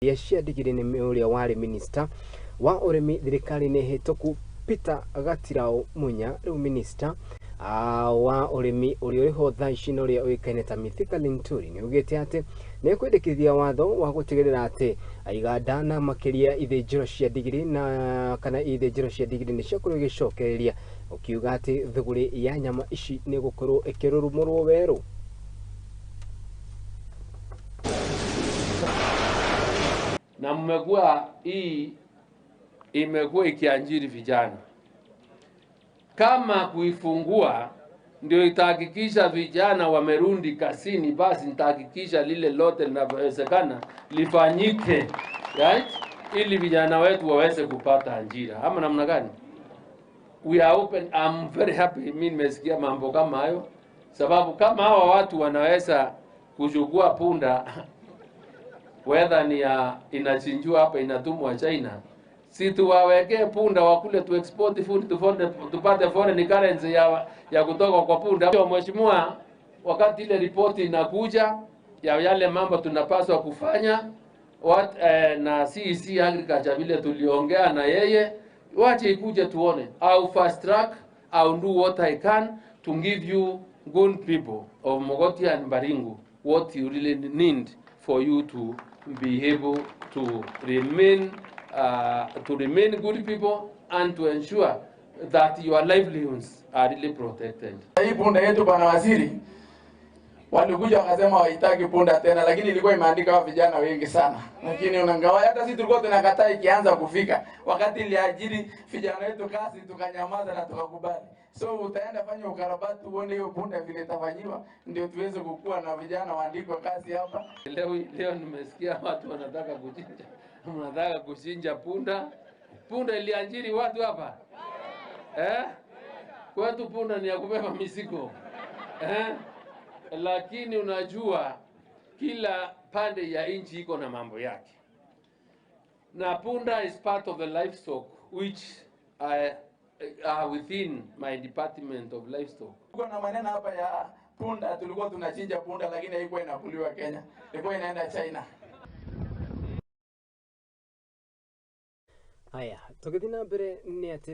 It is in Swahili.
Cia ndigiri nĩ ũrĩa warĩ minista wa ũrĩmi thirikari-inĩ hĩtũku Peter Gatirau Munya. Rĩu minista wa ũrĩmi ũrĩa ũrĩho thaa ici na ũrĩa ũĩkaine ta Mithika Linturi nĩ augĩte atĩ nĩ ekwendekithia watho wa gũtigĩrĩra atĩ iganda na makĩria ithĩnjĩro cia ndigiri na kana ithĩnjĩro cia ndigiri nĩ ciakorwo igĩcokereria, ũkiuga atĩ thũgũrĩ ya nyama ici nĩ gũkorwo ĩkĩrurumũrwo werũ. Na mmekuwa hii imekuwa ikiajiri vijana. Kama kuifungua ndio itahakikisha vijana wamerudi kazini, basi nitahakikisha lile lote linalowezekana lifanyike, right? Ili vijana wetu waweze kupata ajira. Ama namna gani? We are open. I'm very happy. Mimi nimesikia mambo kama hayo, sababu kama hawa watu wanaweza kuchukua punda whether ni ya inachinjwa hapa inatumwa China, si tuwawekee punda wakule, tu export food tupate foreign currency ya kutoka kwa punda. Mheshimiwa, wakati ile ripoti inakuja ya yale mambo tunapaswa kufanya na CEC Agriculture vile tuliongea na yeye, wache ikuje tuone. Au fast track, I'll do what I can to give you good people of Mogotio and Baringo what you really need for you to be able to remain good people and to ensure that your livelihoods are really protected. Hii punda yetu bwana waziri, walikuja wakasema hawahitaki punda tena, lakini ilikuwa imeandika vijana wengi sana. Lakini unangawa hata sisi tulikuwa tunakataa ikianza kufika. Wakati iliajiri vijana wetu kazi tukanyamaza na tukakubali. So utaenda fanya ukarabati uone hiyo punda vile itafanyiwa, ndio tuweze kukua na vijana waandikwe kazi hapa. Leo nimesikia watu wanataka kuchinja punda. Punda iliajiri watu hapa? Kwetu punda ni ya kubeba mizigo. Lakini unajua kila pande ya nchi iko na mambo yake. Na punda is part of the livestock which are within my department of livestock. Kuna maneno hapa ya punda, tulikuwa tunachinja punda lakini haikuwa inakuliwa Kenya, ilikuwa inaenda China. Haya, tũgĩthiĩ na mbere nĩ atĩ